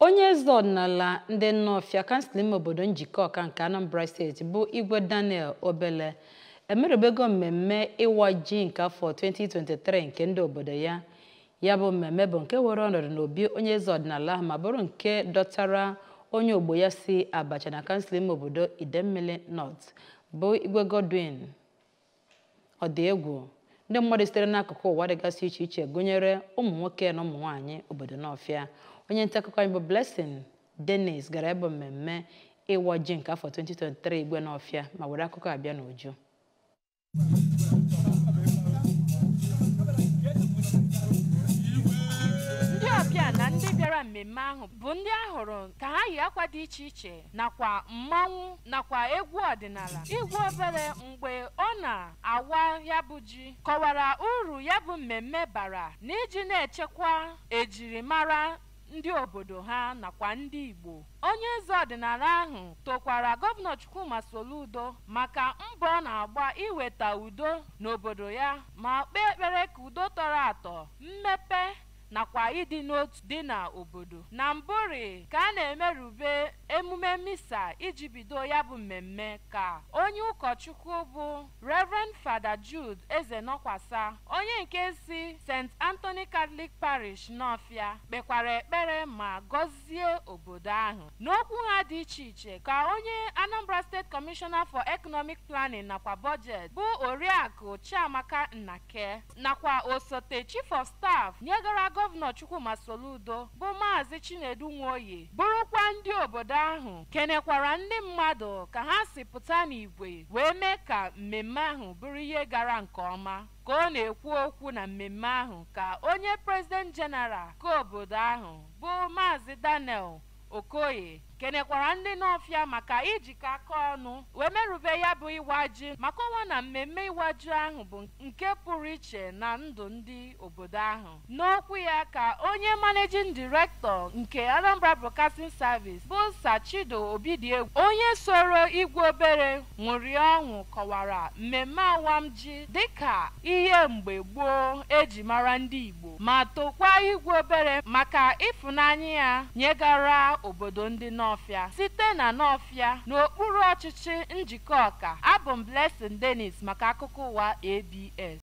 Onye eze ọdịnala ndị Nnọọfịa, kansụl ime obodo Njikọka nke Anambra Steeti, bụ Igwe Daniel Obele, emerubego mmemme ịwa ji nke afọ 2023 nke ndị obodo ya. Ya bụ mmemme bụ nke were ọnọdụ n'obi onye eze ọdịnala ahụ ma bụrụ nke dọtara onye ogbo ya si Abacha na kansụl ime obodo Idemmili North, bụ Igwe Godwin Ọdịegwu. Ndị mmadụ sitere n'akụkụ ụwa dịgasị iche iche, gụnyere ụmụ nwoke na ụmụ nwaanyị obodo Nawfịa. Onye nta akụkọ anyị bụ Blessing Dennis gara ebe mmemme ịwa ji nke afọ 2023 Igwe Nawfịa ma were akụkọ abịa n'uju. Ndị ọbịa na ndị bịara mmemme ahụ bụ ndị a hụrụ ka ha yi akwa dị iche iche nakwa mmanwụ nakwa egwu ọdịnala. Igwe Obere, mgbe ọ na-awa ya bụ ji, kọwara uru ya bụ mmemme bara n'iji na-echekwa ejirimara ndị obodo ha nakwa ndị Igbo. Onye eze ọdịnala ahụ tokwara Gọvanọ Chukwuma Soludo maka mbọ ọ na-agba iweta udo n'obodo ya ma kpee ekpere ka udo tọrọ atọ, mmepe nakwa ịdị n'otu dị n'obodo. Na mbụrị ka a na-emerube emume misa iji bido ya bụ mmemme, ka onye ụkọchukwu bụ Reverend Father Jude Ezenọkwasa, onye nke si St. Anthony Catholic Parish Nawfịa, kpekwara ekpere ma gọzie obodo ahụ. N'okwu ha dị iche iche, ka onye Anambra State Commissioner for Economic Planning nakwa Budget, bụ Oriakụ Chiamaka Nnake, nakwa osote Chief of Staff nyegara Gọvanọ Chukwuma Soludo, bụ Maazị Chinedu Nwoye, bụrụkwa ndị obodo ahụ, kenekwara ndị mmadụ ka ha si pụta n'igwe wee mee ka mmemme ahụ bụrụ ihe gara nke ọma. Ka ọ na-ekwu okwu na mmemme ahụ, ka onye President General nke obodo ahụ, bụ Maazị Daniel Okoye, kenekwara ndị Nawfịa maka ijikọ aka ọnụ wee merube ya bụ ịwa ji, ma kọwaa na mmemme ịwa ji ahụ bụ nke pụrụ iche na ndụ ndị obodo ahụ. N'okwu ya, ka onye Managing Director nke Anambra Broadcasting Service, bụ Sachido Obidiegwu, onye soro Igwe Obere ṅụrie ọṅụ, kọwara mmemme awam ji dịka ihe mgbe gboo eji mara ndị Igbo, ma tokwa Igwe Obere maka ịfụnanya ya nyegara obodo ndị Nawfịa. Site na Nawfịa n'okpuru ọchịchị Njikọka, abụ m Blessing Dennis maka akụkọ ụwa ABS.